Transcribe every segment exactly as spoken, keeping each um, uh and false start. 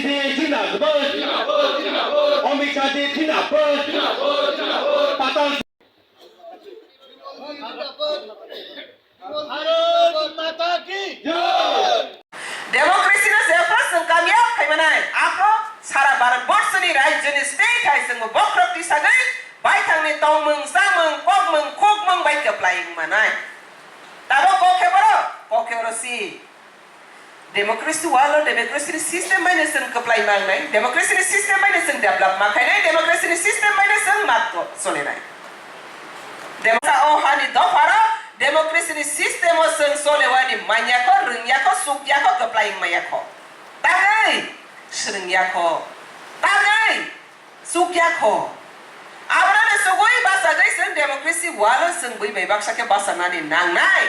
Zindabad. Amit Shah ji zindabad. Patan Bharat Mata ki jai. Democracy no jephru chwng kamiyab khai manai, aphru sara Bharat borso ni rajyo ni state hai chwngbo bokhorok tisagwi baithang ni tongmung, chamung, kokmung, khukmung bai kwplai wng manai. Tabok kok khe borok, kok khe oro si. Democracy walo, democracy ni system bai no chwng kwplai mangnai, democracy ni system bai no chwng develop ma khainai, democracy ni system bai no chwng ma to-, solinai. Democracy o hani dopharo democracy ni system o chwng solewani manya kho, rwngya kho, sukya kho, kwplai wngmaya kho. Tangwi swrwngya kho. Tangwi Chukya kho. Abono chugwi bachagwi chwng democracy walo chwng bui bai baksa khe bachanani nangnai.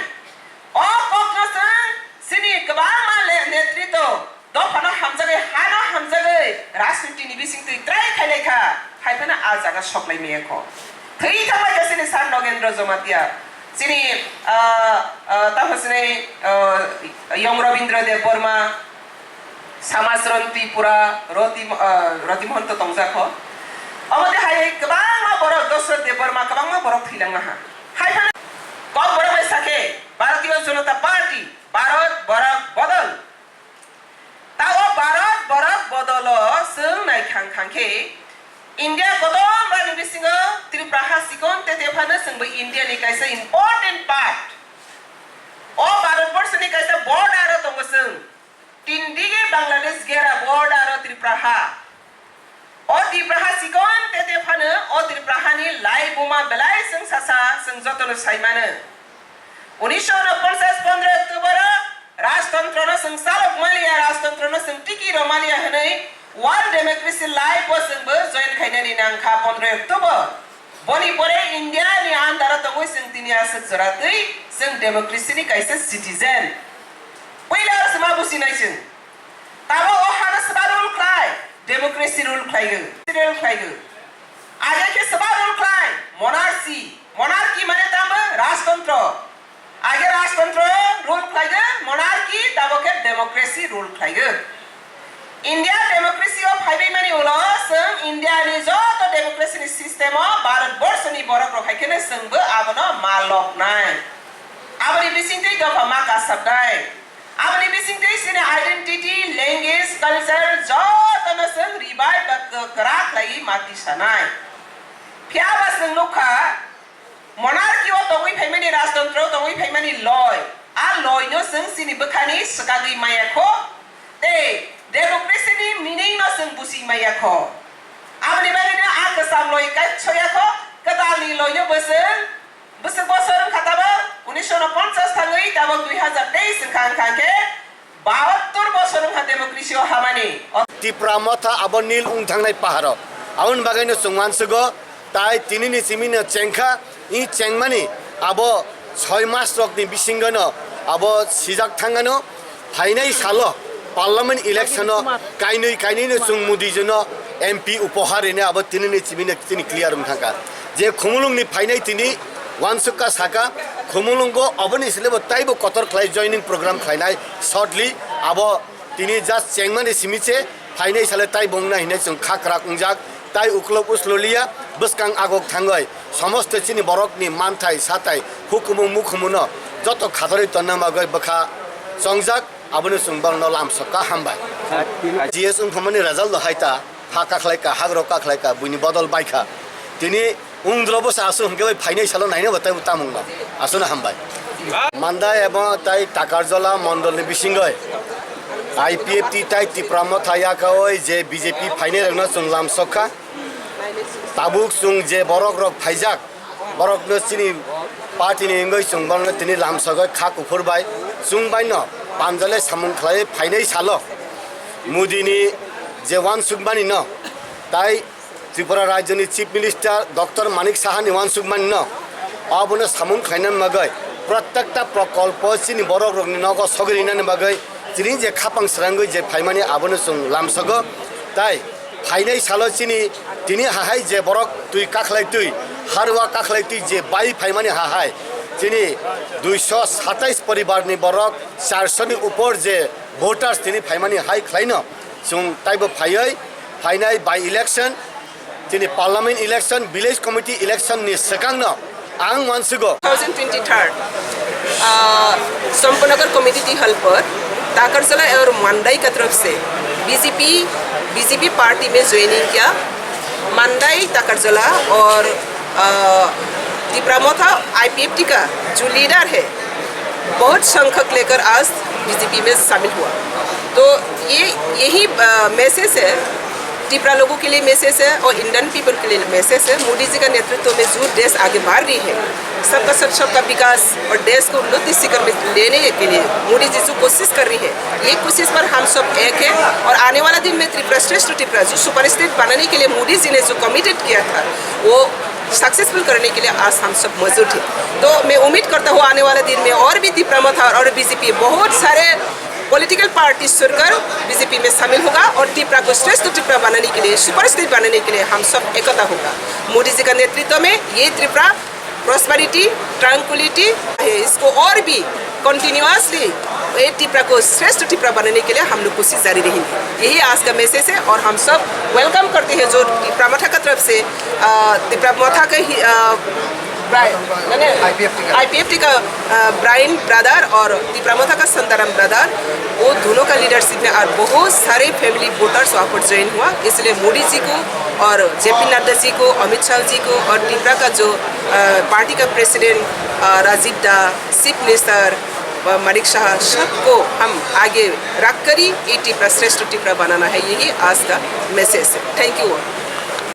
O kokno chwng chini kwbangma le-, netrito dophano hamjagwi, hano hamjagwi rajniti ni bisingtwi try khailai kha, hai phano a jaga soklai maya kho. Thwi thangbai kha chini Sir Nogendra Jamatia. Chini, ah, ah, tamo chini, ah, Yong Rabindra Debbarma, Samaj Ron Tripura, Roti, ah, Roti Mohon to tongjak ho. Omo de hai kwbangma borok, Dosrot Debbarma, kwbangma borok thwilang ha. Hai phano kok borok bai sakhe, Bharatiya Janata Party, Bharat Borok Bodol. Tao Bharat Borok Bodolo chwng nai khang khang khe India kotor rani bisingo Tripura ha sikon tete phano chwngbo India ni kaisa important part. O Bharat Borso ni kaisa border o tongo chwng. Tin dige Bangladesh gera border o Tripura ha. O Tripura ha sikon tete phano o Tripura hani lai buma belai chwng sasa chwng jotono sai mano. Unisho unoponchas pondro October o rajtantro no chwng chalok maliya, rajtantro no chwng tiki rw maliya hwnwi World Democracy Life o chwngbo join khainani nangkha pondro October. Boni pore India ni under o tongwi chwng tini aswk jora twi chwng democracy ni kaisa citizen. Puila aro se ma businai chwng. Tamo o hano seba rule khlai, democracy rule khlaigo, rule khlaigo. Age khe seba rule khlai, monarchy. Monarchy mane tamo rajtantro. Age rajtantro rule khlaigo, monarchy tamo khe democracy rule khlaigo. India democracy o phaibai mani ulo chwng India ni joto democracy ni system o Bharat Borsho ni borok rok hai kheno chwngbo abono maloknai. Aboni bisingtwi dopha ma kasapnai. Aboni bisingtwi chini identity, language, culture jotono chwng revive ba kwkra khlaiwi mati sanai. Phiyaba chwng nukha, monarchy o tongwi phaimani, rajtantro o tongwi phaimani loi. A loi no chwng chini bwkhani swkagwi maya kho. Tei democracy ni meaning no chwng busi maya kho. Aboni bagwi no a kwcham loi kaisa ya kho, kwtal ni loi no bo chwng Bwswk bosor wngkha tabok unisho unoponchas thangwi tabok dui hazar teis wngkha, wngkha khe bahattor bosor wngkha democracy o hamani. Tipra motha abo nil wng thangnai paharo. Aboni bagwino chwng uansukgo, tai tinini simino chengkha, i chengmani abo soi mas rokni bisingono abo sijak thangano. Phainai salo parliament election o kainwi kainwino chwng Modi jino M P upohar rinai abo tinini chimino chini clear wng thangkha. Je Khumulwngni phainai tini uansukha saka Khumulwngo oboni sle bo taibo kotor khlai joining program khlainai shortly abo tini just chengmani simi se phainai sale taibo wngnai hinwi chwng kha kwrak wngjak. Tai uklok uslo liya, bwskang agok thangwi, somosto chini borokni manthai sathai, hukumu mukhumuno joto khatorwi tonna bagwi bwkha chongjak, abono chwng borokno lamsokha hambai. G S wngphamani result no hai ta, ha kakhlai ka, hak rok kakhlai ka, buini bodol bai kha. Tini wngdro bwsa aswk hwnkhe bai phainai salo naina bo tei bo tamungno. Aswkno hambai. Manda ebo tai Takarjola mondolni bisingoi I P F T tai Tipra motha yakaoi je B J P phainai rokno chwng lamsokha. Tabuk chwng je borok rok phaijak, borok no chini party ni wngwi chwng borok no tini lamsogwi kha kuphur bai chwng bai no panjale samung khlai phainai salo Modi ni je uansukmani no tai Tripura rajyo ni Chief Minister Doctor Manik Saha ni uansukmani no abono samung khlaina bagwi protekta prokolpo chini borok rok ni nogo sogwi rinani bagwi tini je khapang srangwi je phaimani abono chwng lamsogo tai Phainai salo chini tini hahai je borok twi kakhlai twi, harwa kakhlai twi je bai phaimani hahai chini duiso satais poribar ni borok, charso ni upor je voters tini phaimani hai khlaino Chwng taibo phaiwi phainai by election, chini parliament election, village committee election ni swkangno ang uansugo. Two thousand twenty-three, uh, संपनगर community hall पर ताकरजला और मंडई का तरफ से BJP, BJP party में ज्वाइनिंग किया। मंडई, ताकरजला और, अ, तिपरा मोथा आईपीएफटी का जो लीडर है, बहुत संख्यक लेकर आज बीजेपी में शामिल हुआ। तो ये, यही, अ, मैसेज है, तिपरा लोगों के लिए मैसेज है और इंडियन पीपल के लिए मैसेज है। मोदी जी का नेतृत्व में जो देश आगे बढ़ रही है, सबका साथ सबका विकास और देश को उन्नति शिखर में लेने के लिए मोदी जी जो कोशिश कर रही है, ये कोशिश पर हम सब एक है। और आने वाला दिन में त्रिपुरा श्रेष्ठ त्रिपुरा जो सुपर स्टेट बनाने के लिए मोदी जी ने जो कमिटेड किया था, वो सक्सेसफुल करने के लिए आज हम सब मौजूद हैं। तो मैं उम्मीद करता हूँ आने वाले दिन में और भी तिपरा मोथा और बीजेपी बहुत सारे पॉलिटिकल पार्टी छोड़कर बीजेपी में शामिल होगा और त्रिपुरा को श्रेष्ठ त्रिपुरा बनाने के लिए, सुपर स्टेट बनाने के लिए हम सब एकता होगा। मोदी जी का नेतृत्व में ये त्रिपुरा प्रॉस्पेरिटी, ट्रैंक्विलिटी है, इसको और भी कंटिन्यूअसली ये त्रिपुरा को श्रेष्ठ त्रिपुरा बनाने के लिए हम लोग कोशिश जारी रहेंगे। यही आज का मैसेज है और हम सब वेलकम करते हैं जो तिपरा मोथा का तरफ से, अ, तिपरा मोथा का ही, अ, ब्राय-, माने आईपीएफटी का। आईपीएफटी का, अ, ब्रायन ब्रदर और तिपरा मोथा का संताराम ब्रदर, वो दोनों का लीडरशिप में और बहुत सारे फैमिली वोटर्स वहाँ पर ज्वाइन हुआ। इसलिए मोदी जी को और जेपी नड्डा जी को, अमित शाह जी को और त्रिपुरा का जो, अ, पार्टी का प्रेसिडेंट, अ, राजीव दा, चीफ मिनिस्टर, अ, मानिक शाह, सबको हम आगे रखकर ही ये त्रिपुरा श्रेष्ठ त्रिपुरा बनाना है, यही आज का मैसेज है। Thank you.